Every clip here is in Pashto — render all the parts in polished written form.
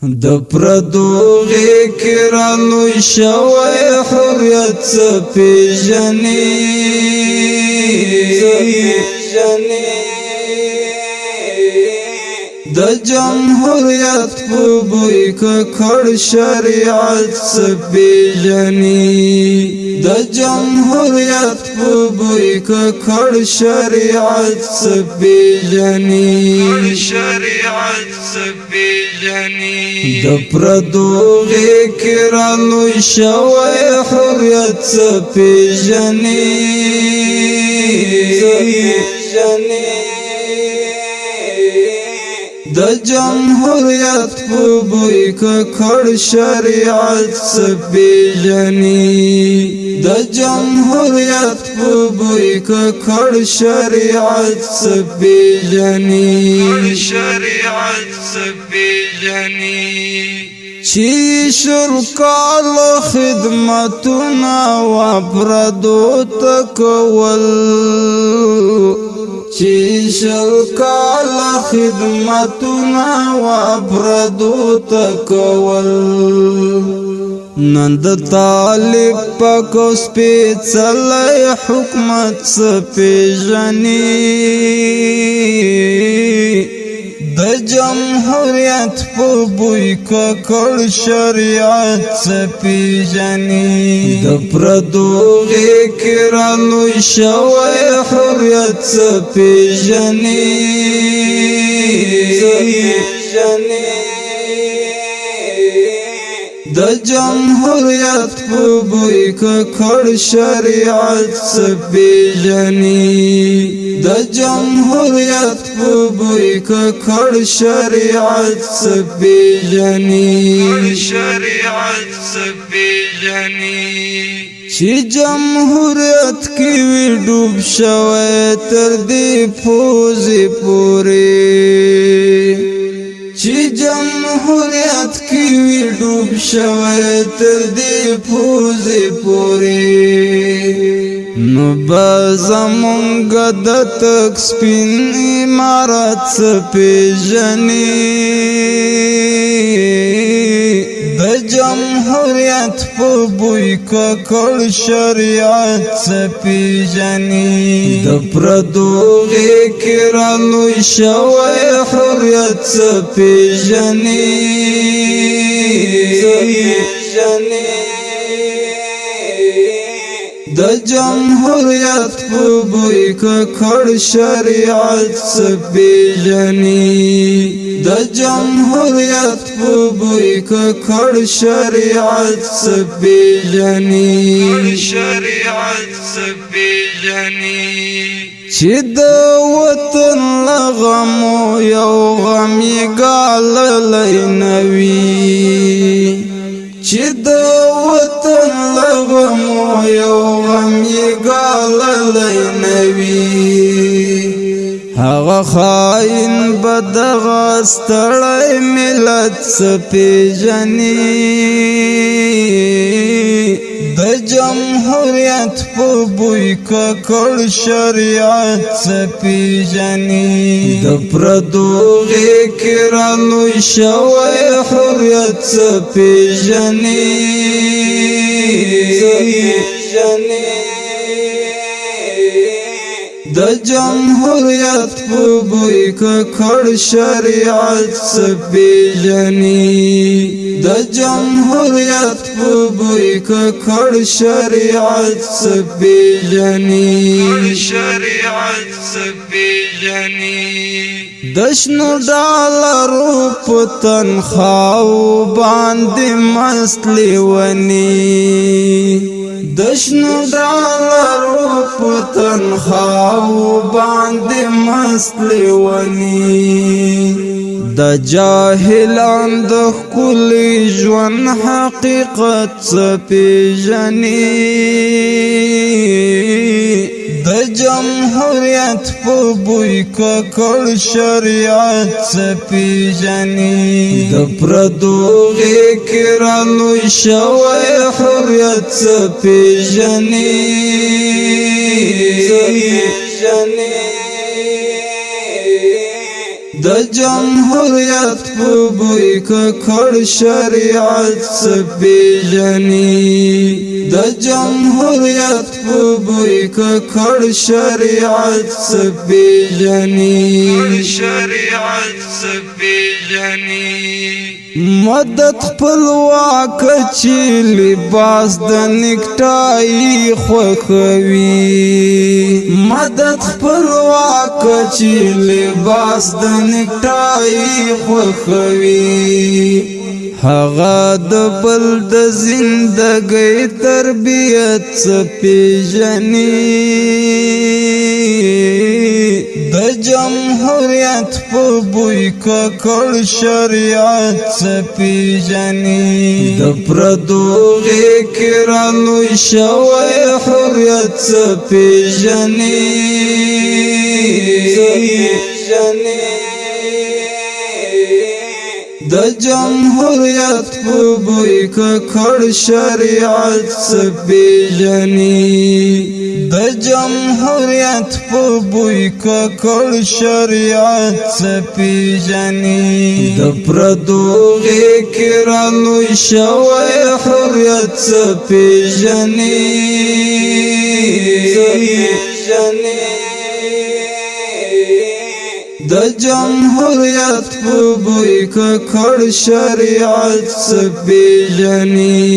د پردو غېږ کې را لوی شوی، حریت څه پیژني؟ پیژني؟ د جمهوریت په بوی ککړ شریعت څه پیژني؟ د جمهوریت په بوی ککړ شریعت څه پیژني؟ شریعت څه پیژني؟ د پردو غېږ کې را لوی شوی، حریت څه پیژني؟ پیژني؟ د جمهوریت په بوی ککړ شریعت څه پیژني؟ د جمهوریت په بوی ککړ شریعت څه پیژني؟ شریعت څه پیژني؟ چې 20 کال خدمتونه و پردو ته کول، چې 20 کال خدمتونه و پردو ته کول، نن د طالب پاک او سپېڅلی حکومت څه پیژني؟ د جمهوریت په بوی ککړ شریعت څه پیژني؟ د پردو غېږ کې را لوی شوی، حریت څه پیژني؟ پیژني؟ د جمهوریت په بوی ککړ شریعت څه پیژني؟ د جمهوریت په بوی ککړ شریعت څه پیژني؟ شریعت څه پیژني؟ چې جمهوریت کې وي ډوب شوی تر دې پوزې پورې، چې جمهوریت کې وي ډوب شوی تر دې پوزې پورې، نو به زمونږ د تک سپین امارت څه پیژني؟ د جمهوریت په بوی ککړ شریعت څه پیژني؟ د پردو غېږ کې را لوی شوی، حریت څه پیژني؟ پیژني؟ د جمهوریت په بوی ککړ شریعت څه پیژني؟ د جمهوریت په بوی ککړ شریعت څه پیژني؟ شریعت څه پیژني؟ چې د وطن له غمو یو غم یې ګاللی نه وي، چې د وطن له غمو یو غم یې ګاللی نه وي، هغه خاین به دغه ستړی ملت څه پیژني؟ د جمهوریت په بوی ککړ شریعت څه پیژني؟ د پردو غېږ کې را لوی شوی، حریت څه پیژني؟ پیژني؟ د جمهوریت په بوی ککړ شریعت څه پیژني؟ د جمهوریت په بوی ککړ شریعت څه پیژني؟ شریعت څه پیژني؟ د شنو ډالرو په تنخواو باندې مست لیوني، د شنو ډالرو په تنخواو باندې مست لیوني، د جاهلان د ښکلي ژوند حقیقت څه پیژني؟ د جمهوریت په بوی ککړ شریعت څه پیژني؟ د پردو غېږ کې را لوی شوی، حریت څه پیژني؟ پیژني؟ د د جمهوریت په بوی ککړ شریعت څه پیژني؟ د جمهوریت په بوی ککړ شریعت څه پیژني؟ شریعت څه پیژني؟ مدد خپل واک چې لباس د نکټای خوخوي، مدد خپل واک چې لباس د نکټای خوخوي، هغه د بل د زندګۍ تربیت څه پیژني؟ د جمهوریت په بوی ککړ شریعت څه پیژني؟ د پردو غېږ کې رالوی شوی حریت څه پیژني؟ پیژني؟ د جمهوریت په بوی ککړ شریعت څه پیژني؟ د جمهوریت په بوی ککړ شریعت څه پیژني؟ د پردو غېږ کې رالوی شوی حریت څه پیژني؟ پیژني؟ د جمهوریت په بوی ککړ شریعت څه پیژني؟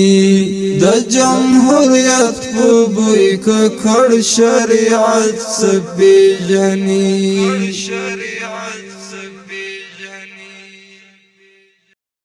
د جمهوریت په بوی ککړ شریعت څه پیژني؟ شریعت.